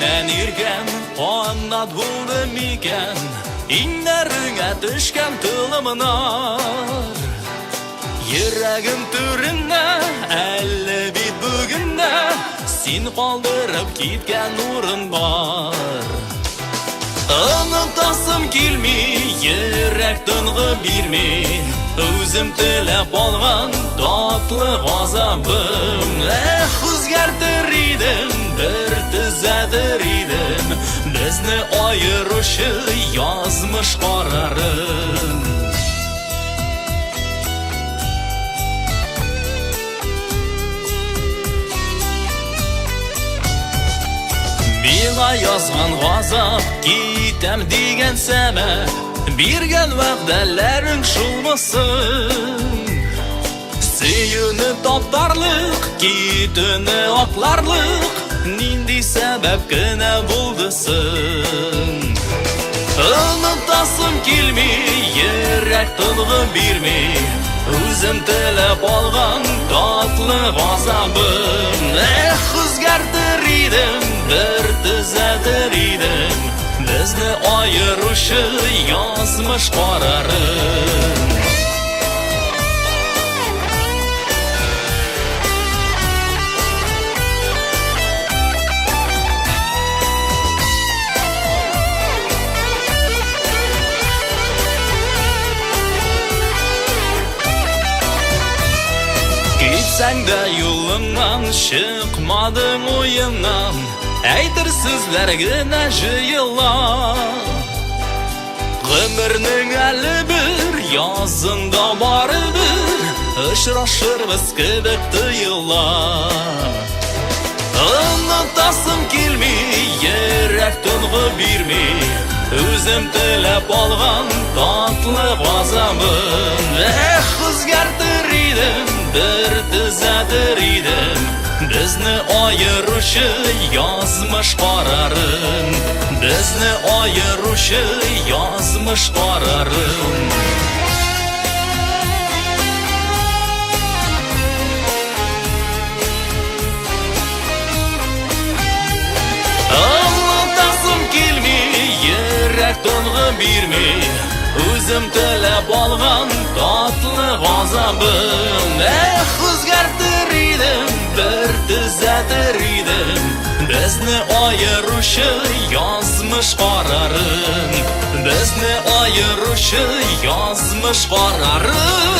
Синнән иргән канат булды микән? Иңнәреңә төшкән толымнар. Йөрәгем түрендә әле бит бүген дә син калдырып киткән урын бар. Онытасым килми, йөрәк тынгы бирми. Үзем теләп алган татлы газабым. Эх, үзгәртер идем, бер төзәтер идем. Безне аеручы язмыш карарын. Миңа язган газап, китәм дигән сәбәп, биргән вәгъдәләрең шулмысын? Сөюне таптарлык, китүне акларлык, нинди сәбәп кенә булды соң? Онытасым килми, йөрәк тынгы бирми, үзем теләп алган татлы газабым. Эх, үзгәртер идем, бер төзәтер идем, безне аеручы язмыш карарын. Китсәң дә юлымнан, чыкмадың уемнан, әйтер сүзләр генә җыела. Гомернең әле бер язында барыбер очрашырбыз кебек тоела. Онытасым килми, йөрәк тынгы бирми, үзем теләп алган татлы газабын. Эх, үзгәртер идем, бер төзәтер идем, безне аеручы язмыш карарын. Безне аеручы язмыш карарын. Онытасым килми, йөрәк тынгы бирми, үзем теләп алган татлы газабын. Эх, үзгәртер идем, бер төзәтер идем, безне аеручы язмыш карарын. Безне аеручы язмыш карарын.